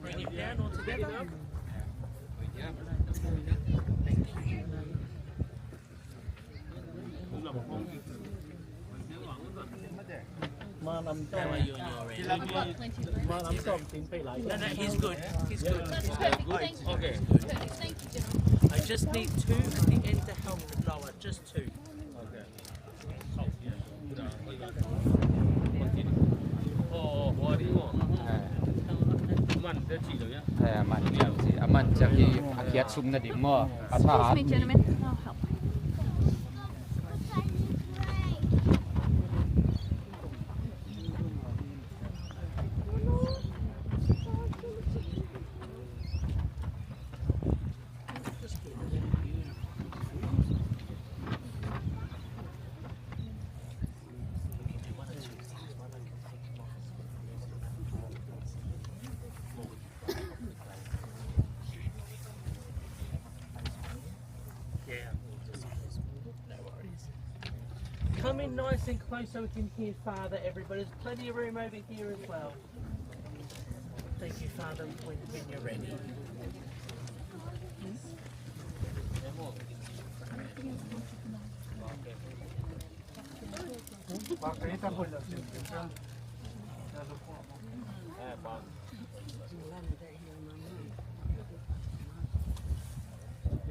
Bring it down all together. Thank you. How are you on your end? I've got plenty of room. No, he's good. He's good. That's perfect. Thank you. Okay. Perfect. Thank you, gentlemen. I just need two at the end to help it lower. Just two. Excuse me, gentlemen. I'll help. Just get it. Beautiful. We can do one or two things. One, I can take him off. Yeah, no worries. Come in nice and close so we can hear Father, everybody. There's plenty of room over here as well. Thank you, Father, when you're ready.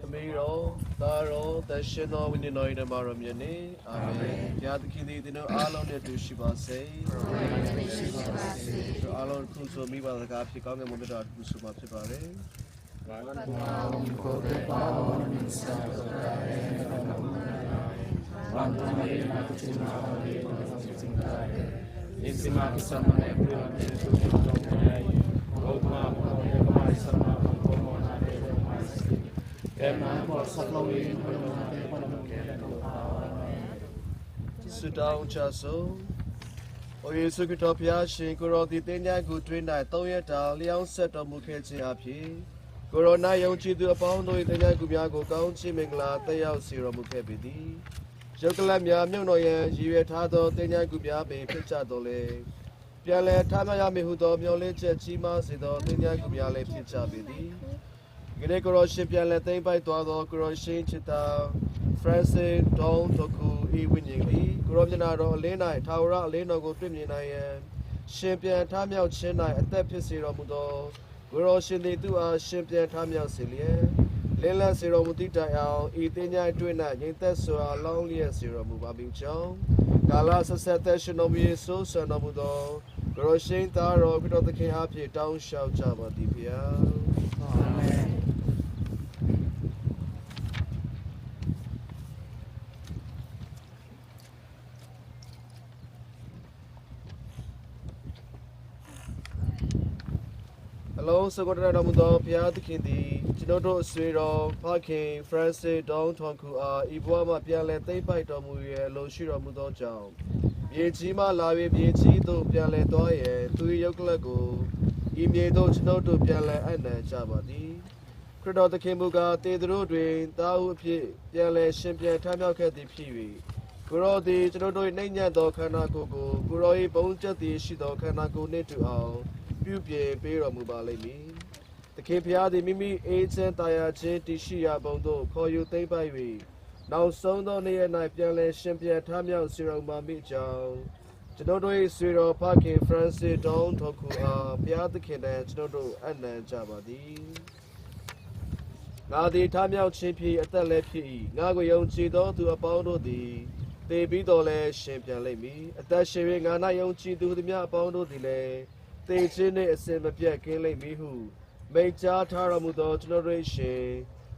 သမီးတော်သားတော်သရှင်တော်ဝိညာဉ်တော်၏နာမတော်မြတ်နှင့်အာမင်ဘုရားသခင်သည်သင်တို့အားလုံးနှင့်အတူရှိပါစေတို့အားလုံးခုဆိုမိပါစကားဖြစ်ကောင်းကင်ဘုရားတော်ခုဆိုမှာဖြစ်ပါတယ် ဆုတောင်းချဆုံး။အိုယေရှုခရစ်တော်ဖျားရှင်ကိုရောဒီတင်ညာကိုတွင်၌သုံးရက်တာလျောင်းဆက်တော်မူခဲ့ခြင်းအပြင်ကိုရိုနာယုံကြည်သူအပေါင်းတို့၏တင်ညာကူများကိုကောင်းချီးမင်္ဂလာတက်ရောက်စေတော်မူခဲ့ပေသည်။ရုပ်ကလပ်များမြုံတော်ရန်ရည်ရွယ်ထားသောတင်ညာကူများပင်ဖြစ်ကြတော်လေ။ပြန်လည်ထားမြရမည်ဟုသောမျှော်လင့်ချက်ကြီးမားစေသောတင်ညာကူများလည်းဖြစ်ကြပေသည်။ဒီကနေ့ကိုရောရှင်ပြန်လည်သိမ့်ပိုက်သွားသောကိုရောရှင်ချစ်တာဖရန်စစ်ဒေါန်တကူဤဝိညာဉ်သည်ကိုရောမျက်နာတော်အလင်း၌ထာဝရအလင်းတော်ကိုတွေ့မြင်နိုင်ရန်ရှင်ပြန်ထမြောက်ခြင်း၌အသက်ဖြစ်စေတော်မူသောကိုရောရှင်သည်သူအားရှင်ပြန်ထမြောက်စေလျက်လင်းလက်စေတော်မူသည့်တိုင်အောင်ဤတင်ញိုင်းတွေ့၌ငြိမ်သက်စွာလောင်းလျက်စေတော်မူပါမိကြောင်းကာလဆက်ဆက်သက်ရှင်တော်မူ၏ဆိုးဆန်တော်မူသောကိုရောရှင်သားတော်ခရစ်တော်သခင်အားဖြင့်တောင်းလျှောက်ကြပါသည်ဖျား အလုံးစုံတော်တော်မူသောဘုရားသခင်သည်ကျွန်တော်တို့အဆွေတော်ဖခင်ဖရန်စစ်ဒေါန်ထွန်ကူအားဤဘဝမှာပြန်လည်သိမ့်ပိုက်တော်မူရဲ့အလိုရှိတော်မူသောကြောင့်မြေကြီးမှလာ၍မြေကြီးသို့ပြန်လည်သွားရန်သူ၏ရုပ်ကလပ်ကိုဤမြေသို့ကျွန်တော်တို့ပြန်လည်အပ်နှံကြပါသည်ခရစ်တော်သခင်မူကားတေသူတို့တွင်တာဟုအဖြစ်ပြန်လည်ရှင်ပြန်ထမြောက်ခဲ့သည်ဖြစ်၍ကိုရောသည်ကျွန်တော်တို့၏နှိမ့်ညံ့သောခန္ဓာကိုယ်ကိုကိုရော၏ဘုန်းကျက်သည်ရှိသောခန္ဓာကိုယ်နှင့်တူအောင်ပြုပြင်ပေးတော်မူပါလိမ့်မည်။သခင်ဖျားသည်မိမိအေးချမ်းတာယာခြင်းတည်ရှိရာဘုံသို့ခေါ်ယူသိမ့်ပိုက်၍နောက်ဆုံးသောနေ့ရက်၌ပြန်လည်ရှင်ပြန်ထမြောက်စေတော်မူမိကြောင်းကျွန်တော်တို့၏ဆွေတော်ဖခင်ဖရန်စစ်ဒေါန်တော်ကူအားဘုရားသခင်တန်ကျွန်တော်တို့အနံ့ကြပါသည်။ငါသည်ထမြောက်ခြင်းဖြစ်အသက်လည်းဖြစ်၏ငါကိုယုံကြည်သောသူအပေါင်းတို့သည်သေပြီးတော်လည်းရှင်ပြန်လိမ့်မည်အသက်ရှင်၍ငါ၌ယုံကြည်သူသည်များအပေါင်းတို့သည်လည်းသေခြင်းနှင့်အစဉ်မပြတ်ကင်းလိမ့်မည်ဟုမိန့်ကြားထားတော်မူသောကျွန်တော်တို့၏ရှင်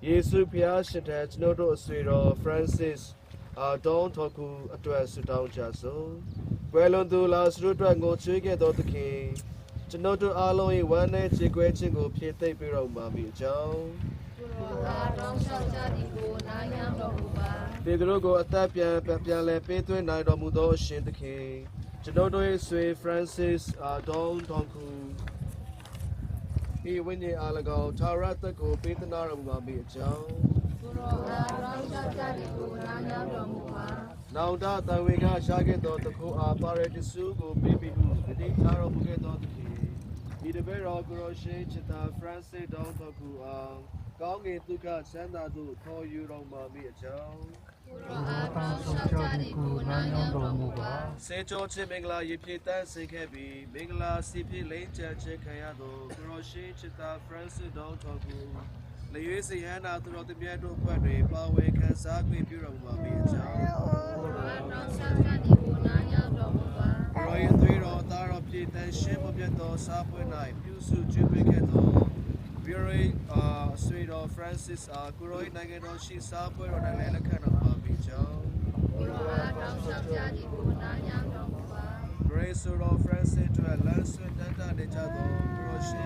ယေရှုဖျားရှင်ထံကျွန်တော်တို့အဆွေတော်ဖရန်စစ်အာဒေါန်တော်ကူအတွက်ဆုတောင်းကြစို့ကွယ်လွန်သူလာစရုအတွက်ငိုချွေးခဲ့သောသခင်ကျွန်တော်တို့အားလုံး၏ဝမ်းနည်းကြေကွဲခြင်းကိုဖြည့်သိမ့်ပေးတော်မူပါမည်အကြောင်း တေသူတို့ကိုအသက်ပြန်ပြန်လဲပေးသွင်းနိုင်တော်မူသောအရှင်သခင်ကျွန်တော်တို့၏ဆွေဖရန်စစ်အာဒေါန်ဒေါန်ကူဤဝိညာဉ်အား၎င်းသာရသက်ကိုပေးသနာတော်မူပါမည်အကြောင်း ရောအားတောင်းလျှောက်ကြသည်ကိုနားညောင်းတော်မူပါ နောင်တတဝေကရှာခဲ့သောတခုအားပါရတစုကိုပေးပြီးဟုဂတိထားတော်မူခဲ့သောသခင်ဤတပည့်တော်ကိုရောရှိချစ်တာဖရန်စစ်တောင်းတော်ကူအောင်ကောင်းကင်ဒုက္ခချမ်းသာသို့ခေါ်ယူတော်မူမိအကြောင်း ကိုရောအားတောင်းလျှောက်ကြသည်ကိုနားညောင်းတော်မူပါ စေကြောချင်းမင်္ဂလာရေဖြည့်တန်းစေခဲ့ပြီးမင်္ဂလာစီဖြင့်လိမ့်ချခြင်းခံရသောကိုရောရှိချစ်တာဖရန်စစ်တောင်းတော်ကူလရွေးစရဟနာသူတော်တမြတ်တို့ဖွဲ့တွင်ပါဝင်ခံစားခွင့်ပြုတော်မူပါမိအကြောင်း ကိုရောအားတောင်းလျှောက်ကြသည်ကိုနားညောင်းတော်မူပါ ရောရသွေးတော်သားတော်ပြည်တန်ရှင်းမပြတ်သောစားပွဲ၌ပြုစုကျွေးမွေးခဲ့သောဘီရီအာဆွေတော်ဖရန်စစ်အာကိုရိုနိုင်ငံတော်ရှိစားပွဲတော်၌လည်းလက်ခံတော်ပါမိကြောင်း ကိုရောအားတောင်းလျှောက်ကြသည်ကိုနားညောင်းတော်မူပါ ဂရေဆိုတော်ဖရန်စစ်တို့လမ်းဆွတန်တနေကြသောကိုရိုရှိ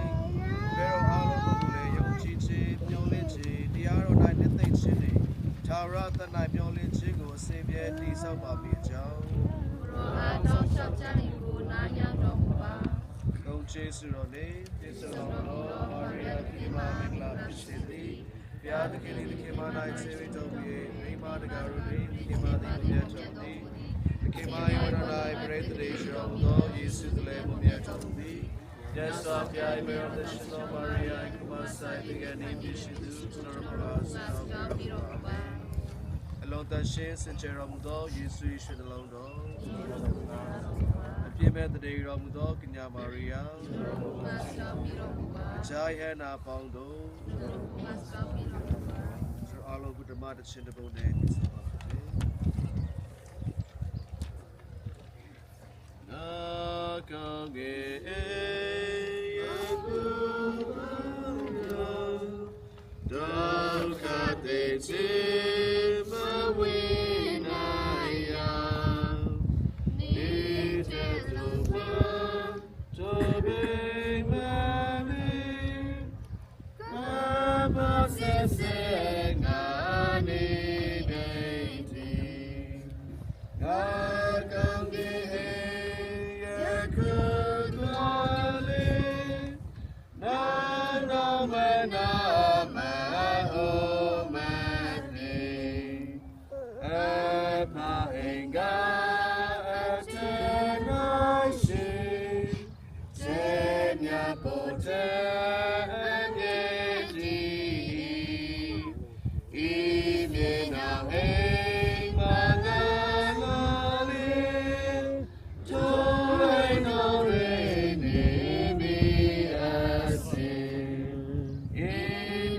ဘယ်တော်အားလုံးတို့ကိုလည်းယုံကြည်ခြင်းမျှော်လင့်ခြင်းတရားတော်၌နှစ်သိမ့်ခြင်းနှင့်သာရတ၌မျှော်လင့်ခြင်းကိုအစဉ်ပြည့်တည်ဆောက်ပါမိကြောင်း ကိုရောအားတောင်းလျှောက်ကြသည်ကိုနားညောင်းတော်မူပါ ဂုဏ်ကျေးဇူးတော်နှင့်ပြည့်စုံတော်မာရိယာခိမာမင်္ဂလာဖြစ်စေသည်ဘုရားသခင်၏သခင်မ၌ခြေဝိတော်မူ၍မိမတကာတို့နှင့်သခင်မသည်မြတ်တော်မူသည်သခင်မ၏ဝရဏ၌ပရိသေတေရှိတော်မူသောယေရှုသလည်းမြတ်တော်မူသည်မြတ်စွာဘုရား၏ဘုရားသရှင်တော်မာရိယာ၏ကမဆိုင်တကယ်နေဖြစ်ရှိသူကျွန်တော်တို့ဘုရား ဆုတောင်းပြီးတော်မူပါ အလုံးတရှင်းစင်ကြယ်တော်မူသောယေရှု၏ရှင်နှလုံးတော်အပြည့်မဲ့တရေတော်မူသောကညာမာရိယာ မဆုတောင်းပြီးတော်မူပါ ဂျာယနာပေါင်းတို့ မဆုတောင်းပြီးတော်မူပါ ကျွန်တော်အားလုံးကဓမ္မတခြင်းတစ်ပုဒ်နဲ့ဒီဆောင်ပါဖြစ်တယ်။နာကောင်းကင်အေယကုဒုက္ခတေချေမဝိနာယ နေ နေတေတုပတောဘေမမေ ဘာဆေဆေငါနေနေတိငါကောင်းကင်ယခုတော်လေနာနာမနာမဟောမနေအဖအင်္ဂါအတေနိုင်ရှိ စေမြတ်ပေါ်တဲ့အမြဲတည်ဤမြေနာအိမ်မငါလာလေထိုအိမ်တော်ရေနေမိအစင်ဤ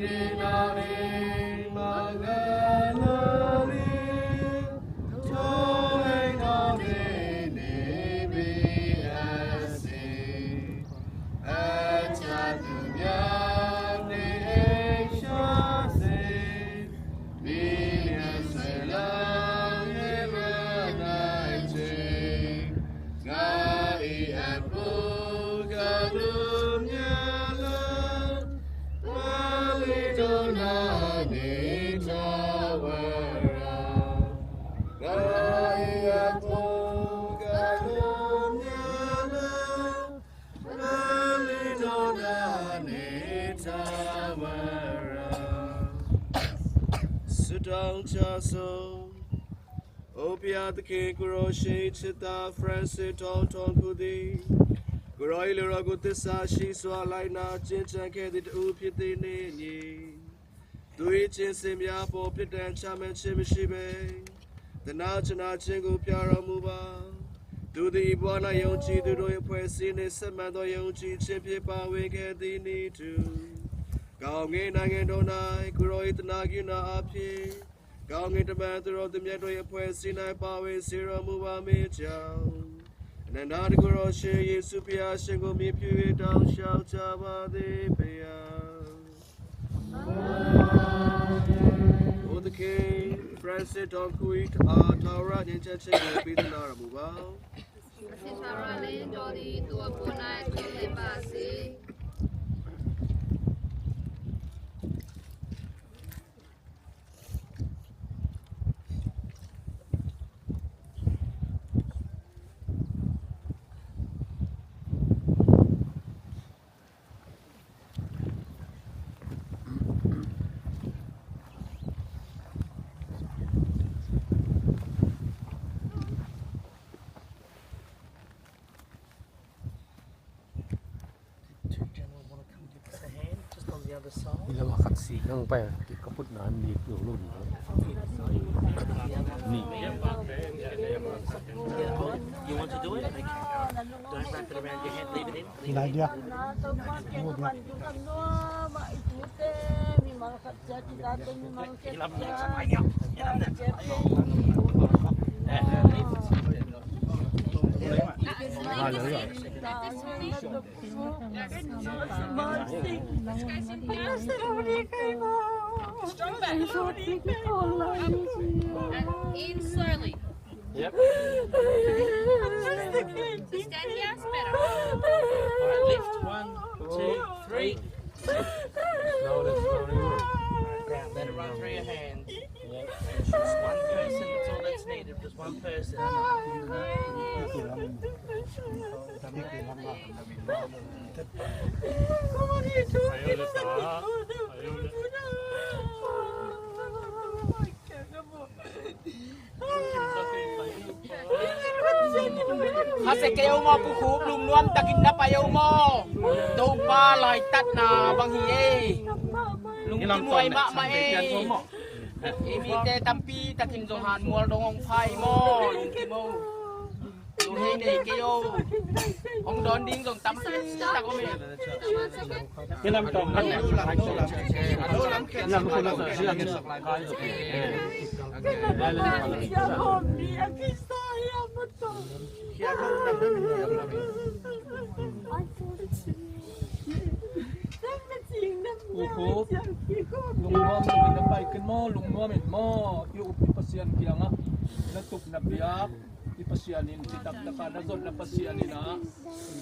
မြေနာအိမ်မငါလာလေထိုအိမ်တော်ရေနေမိအစင် အချာသူများနေရှာစေမိလျက်ဆွေလာရေမနိုင်ချေငါဤအဖို့ကလူမြလာမာလီတော်နာနေသာဝရာ ငါဤအဖို့ကလူမြလာ မာလီတော်နာနေသာဝရာဆုတောင်းချဆုံးအိုဘုရားသခင်ကိုရောရှိချစ်တာဖရန်စစ်တောင်းထောင်းခုသည်ကိုရောဤလူတော်ကိုသစ္စာရှိစွာလိုက်နာကျင့်ကြံခဲ့သည့်တူဖြစ်သည်နှင့်ညီသူ၏ခြင်းစင်များပေါ်ပြစ်ဒဏ်ချမှတ်ခြင်းမရှိဘဲတနာချနာခြင်းကိုပြတော်မူပါသူသည်ဘဝ၌ယုံကြည်သူတို့၏အဖွဲ့အစည်းနှင့်ဆက်မှန်သောယုံကြည်ခြင်းဖြင့်ပါဝင်ခဲ့သည်နှင့်တူ ကောင်းကင်နိုင်ငံတော်၌ကိုရော၏တနာကိနာအဖြစ်ကောင်းကင်တမန်သူတော်သူမြတ်တို့၏အဖွဲ့အစည်း၌ပါဝင်စေတော်မူပါမည်ကြောင်းအနန္တတကုရောရှင်ယေရှုဖျားရှင်ကိုမြည်ပြည့်တောင်းလျှောက်ကြပါသည်ဖျား။ဘုဒ္ဓခေဖရန်စစ်တော်ကူဤအာထာဝရဉာဏ်ချက်ချင်းကိုပေးသနာတော်မူပါ အစင်သာရလင်းတော်သည်သူ့အဖို့၌ထွန်းလင်းပါစေ ။ The other side. You want to do it? Okay. Don't wrap it around your head. Leave it in. Leave it in. Strong back. And in slowly. Yep. So stand here, it's better. All right, lift. 1, 2, 3. Slowly, slowly. Down. Let it run through your hands. Just one person. That's all that's needed. Just one person. Hase keo mo pu khu lung nuam takin na pa yo mo do pa lai tat na bang hi e lung ti muai ma ma e e mi te tampi takin zong han mual dong ong phai mo lung ti mo lung he nei keo ong don ding zong tampi ta ko me Uko, lungwa mo minapay kin mo, lungwa min mo, iup ipasian kaya nga, natuk na biyak, ipasianin, titak na ka, nazon na pasianin na,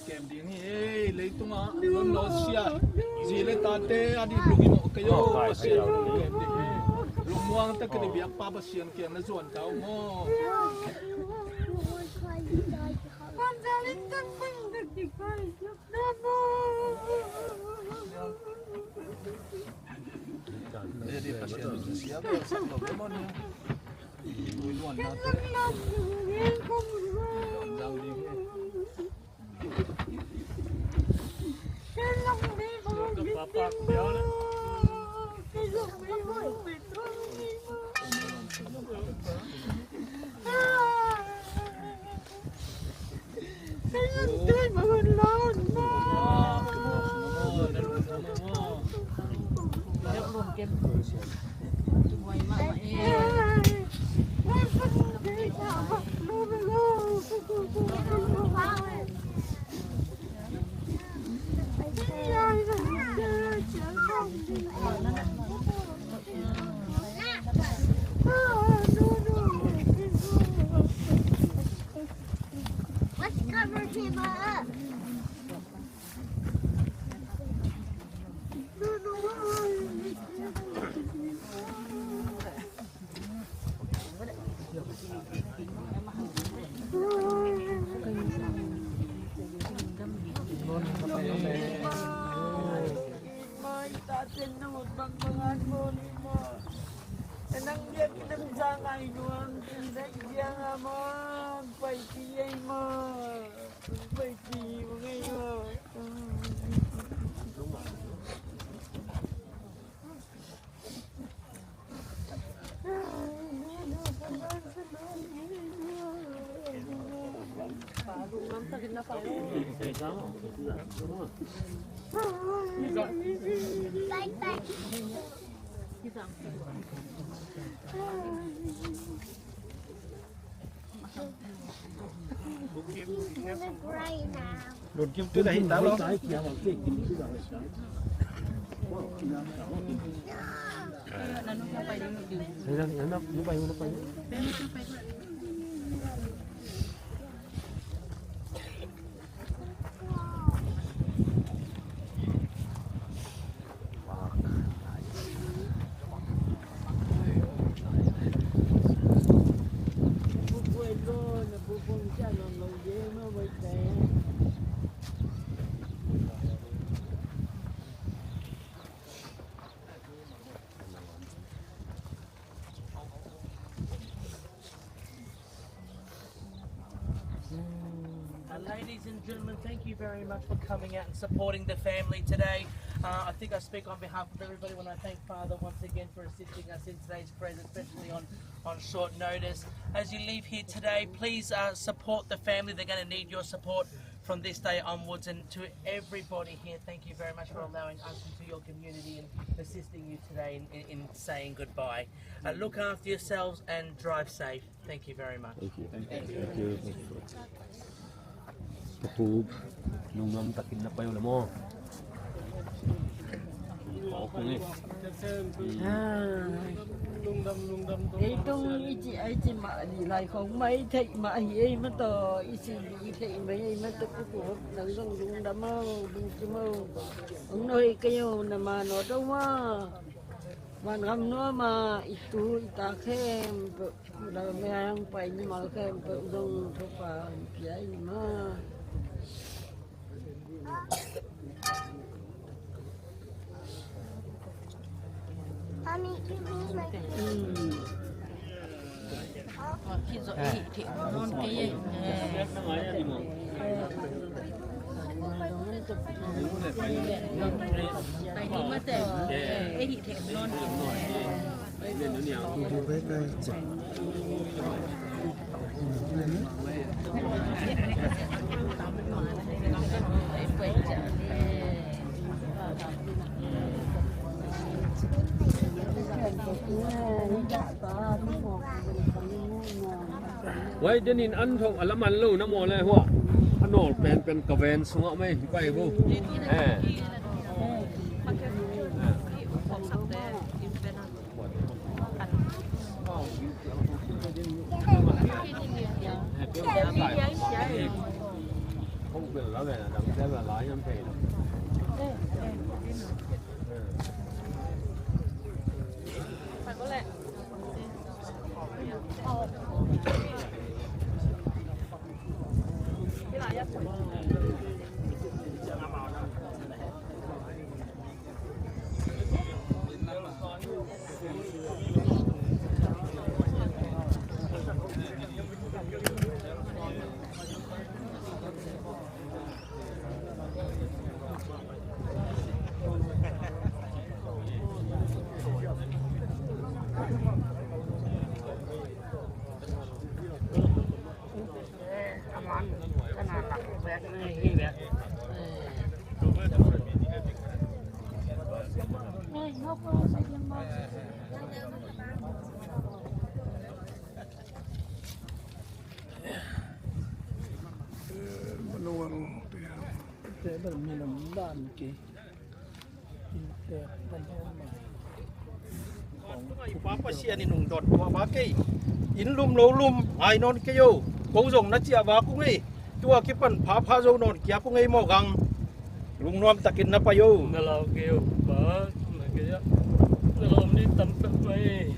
kem ding eh, leito nga, lon lo siya, zile tate, adi lungi mo kayo, pasian kem ding eh, lungwang ta kini biyak pa pasian kaya nazon tao mo. Jadi pasien siapa sa mo niya. Tuiluan natin. Daw ding eh. Let's cover him up. Bye bye. He's gonna cry now. Ladies and gentlemen, thank you very much for coming out and supporting the family today. Uh, I think I speak on behalf of everybody when I thank Father once again for assisting us in today's prayers, especially on, on short notice. As you leave here today, please uh, support the family. They're going to need your support from this day onwards. And to everybody here, thank you very much for allowing us into your community and assisting you today in, in, in saying goodbye. Uh, look after yourselves and drive safe. Thank you very much. Thank you. Thank you. Thank you. Papu lungam takin na payo mo. Cái tung ý chị ấy chị mà đi lại không mấy thị mà ấy mà tờ ý chị đi thị mấy ấy mà tôi cũng nâng dòng đúng đam mơ đúng chứ mơ ông nói cái yêu mà nó đâu mà mà ngâm nó mà ít tu ít ta khem là mẹ ăn phải nhưng mà khem tự dùng thuộc vào cái mà. Mommy, give me my Wai denin an thong alaman lo na mo le hua. Anol pen pen kaven sunga mai pai bu. Eh. Không biết là về là đằng sẽ là lái em về đâu. Pa sia ni nung dot wa ba ke in lum lo lum ai non ke yo ko zong na chia ba ku ngai tua ki pan pha pha zo non kia ku ngai mo gang lung nom takin na pa yo Na lao kêu ba na cái na lom đi tắm tắm mai.